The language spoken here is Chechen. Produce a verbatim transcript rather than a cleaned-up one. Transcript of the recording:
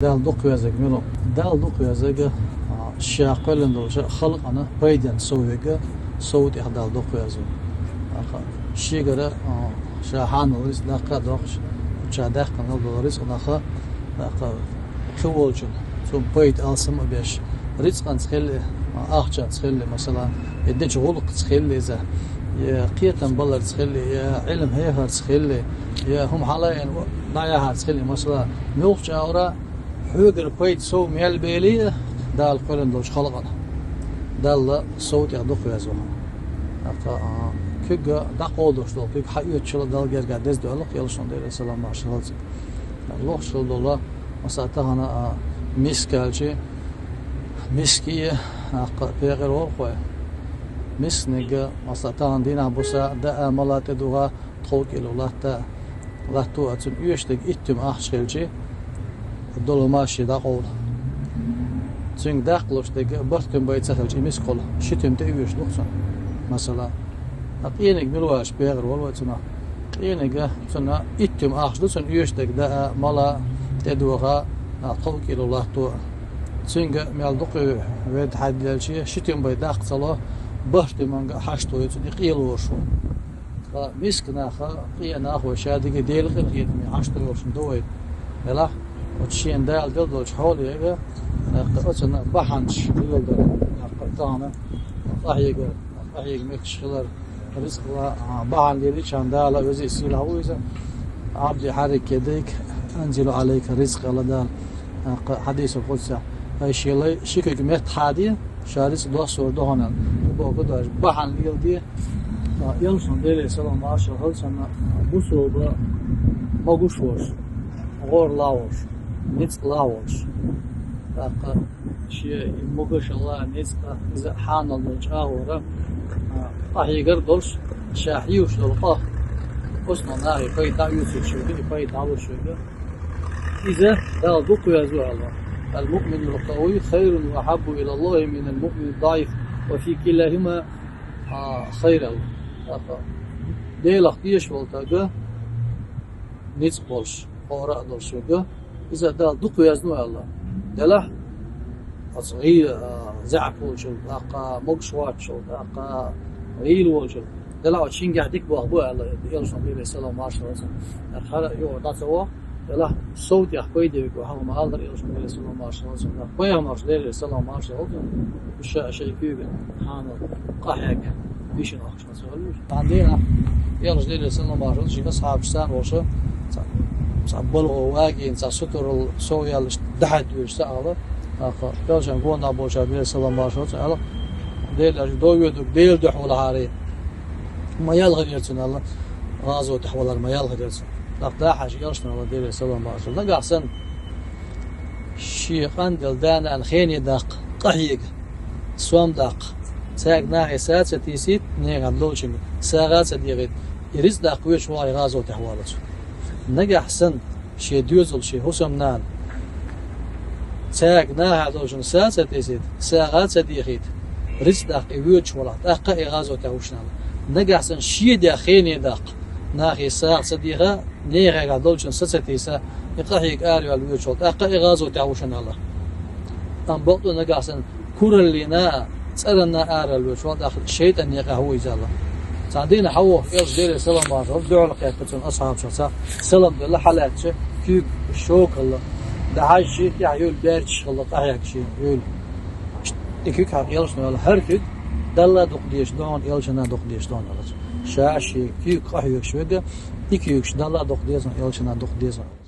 Далла дукха везарг мила ву? Далла дукха везарг, а, ша кхоьллина долча халкъана пайдана сов верг, сов тӀех Далла дукха веза ва. ТӀаккха шегара, а, ша хьанал рицкъ даккха а доккхуш, ша даьккхина долу рицкъанах, тӀаккха кхин волчунна цунна пайда алсам а беш, рицкъанца хилла, а, ахчанца хилла, масала, я дечу гӀуллакхца хилла иза, я кхетам баларца хилла, я Ӏилма хьехарца хилла, я хӀума хьалаайна дӀаяхьарца хилла, масала, муьлххачу агӀора хьоьгара пайда сов мел бели а, Дала кхоьллина долчу халкъана. Далла сов тӀех дукха веза ва хьуна. ТӀаккха, а, куьг дӀакховдош долу, куьг хьаоьцучул а Далла гергахь деза ду аьлла, кхелашна Делера салам маршалла хилла цунна. Лохуш хила долу, масала, тахана, а, миск аьлча, миски, а, тӀаккха пекъар волу хой. Мискниг, масала, тахана дийнахь буса даа, мала, тӀедуха, тхов кӀело латта, латто а цунна оьшург иттуьма ахча хилча, долу маши дӀакъовла. Цуьнга даккхалуш дерг бархӀ туьма бай ца хилча, и миска хуьлу, ши туьма тӀе оьшуш ду-кх цунна, масала. Ткъа къениг мила ву аьлча, пекъар волу вай цунах. Къениг, цунна иттуьма ахча ду, цунна оьшург даа, мала, тӀедуха, а, тхов кӀело латто а. Цуьнга мел дукха ведда хьаьдделча, ши туьма бай даккха ца ло, бархӀ туьманга а хьашт ду цунна, и къелош ву. Ткъа миска нах, къена нах вай ша дика Делан къинхетаме хьашт долуш ду вай. Делахь, оцу шена Дала делла долчу хьоле яга, тӀаккха оцунна бахьанаш леладар, тӀаккха тахана къахьега, къахьега меттигаш хилар, рицкъала, а, бахьана лелийчхьана Дала, Веза-Сийлахь ву Иза, «Ӏабди хьаррик ядайка, анзилу Ӏалайка ризкъи», аьлла Дала, тӀаккха хьадисал къудсехь, ай шен лай, ши куьг метта хьаде, ша рицкъ доссор ду хьуна, боху дош, бахьана леладе, Ткъа Элчано, Делера салам маршалла хилла цунна, бусалба могуш волуш, гӀорла волуш, ницкъала волуш. ТӀаккха шен и могушалла, ницкъа, иза хьанал долчу агӀора, а, къахьегар долуш, ша хьоьгуш долу къа, оцунах нахе пайда дӀаоьцуьйтуш верг, и пайда дӀалуш верг. Иза Дала дукха веза ву аьлла. «Ал-муъминул къавий хайрун ва ахьаббу илаллахӀи минал муъминид даӀиф, ва фи килахима а, хайр», аьлла. ТӀаккха Делах тешаш волу стаг, ницкъ болуш, хӀора а долуш верг, иза Дала дукха веза ву аьлла. Делахь, оцу гӀий-, а, заьӀап волчул, тӀаккха могуш воцчул, тӀаккха гӀийла волчул, делахь оцу шингехь дика боху бу аьлла, Элчано, Делера салам маршалла хилла цунна. ТӀаккха хӀара а юкъара дӀа ца ваху, делахь сов тӀех пайде верг ву хьуна ма-аллара, Элчано, Делера салам маршалла хилла цунна. Пайхамарша, Делера салам маршалла хилла цунна, уьш ша шайн куьйган хьанал къахьегна, вешина ахча ца хуьлуш. Цхьана дийнахь Элчано, Делера салам маршалла хилла цунна, шен асхьабашца цхьана волуш, цхьа, цхьа балгӀо вагийна, цхьа сутаралла сов яьлла, дахьийта вуьйцуш цхьаъ аьлла, тӀаккха Элчанна гонах болчара, Делера салам маршалла хилла цунна, аьлла: «Делан элча, дов йоьдург Делан дуьхьа волу хьарий». Ма-ялх яра цунна аьлла, гӀазотехь валар ма-ялх яра цунна. ТӀаккха дахьаш Элчано аьлла, Делера салам маршалла хилла цунна: «Нагахь санна шен къанделла да-нана хене даккха, къахьега, сом даккха, цаьрга нахе са ца тийсийта, нехан долчуьнга сагӀа ца дехийта, и рицкъ даккха воьдуш валахь, и гӀазотехь валац. Нагахь санна шен доьзал, шен хӀусамнана цаьрга нахе долчуьнга са ца тийсийта, сагӀа ца дехийта, рицкъ даккха и воьдуш валахь, тӀаккха а и гӀазотехь ву шуна аьлла. Нагахь санна шен дегӀ хене даккха, нахе сагӀа ца деха, нехегахь долчуьнга са ца тийса, и къахьега араваьлла воьдуш валахь, тӀаккха а и гӀазотехь ву шуна аьлла. Амма бакъду нагахь санна кураллина а, цӀаранна а араваьлла воьдуш валахь, тӀаккха шайтӀанна екъахь ву иза аьлла». Цхьана дийнахь хьан ву Элчано, Делера салам маршалла хилла цунна, дуьхьал кхетта цунна асхьабашца, салам делла хьалаьцча, куьйга шокалла, дахьаш шен тӀехь юьйла баьрчаш хилла, къахьегна шен юьйла. И куьг хьан Элчано аьлла, хӀара куьг Далла дукха дезаш ду хьуна, Элчанна дукха дезаш ду хьуна аьлла. Ша шен куьйга къахьоьгуш верг, и куьйгаш Далла дукха деза хьуна, Элчанна дукха деза хьуна.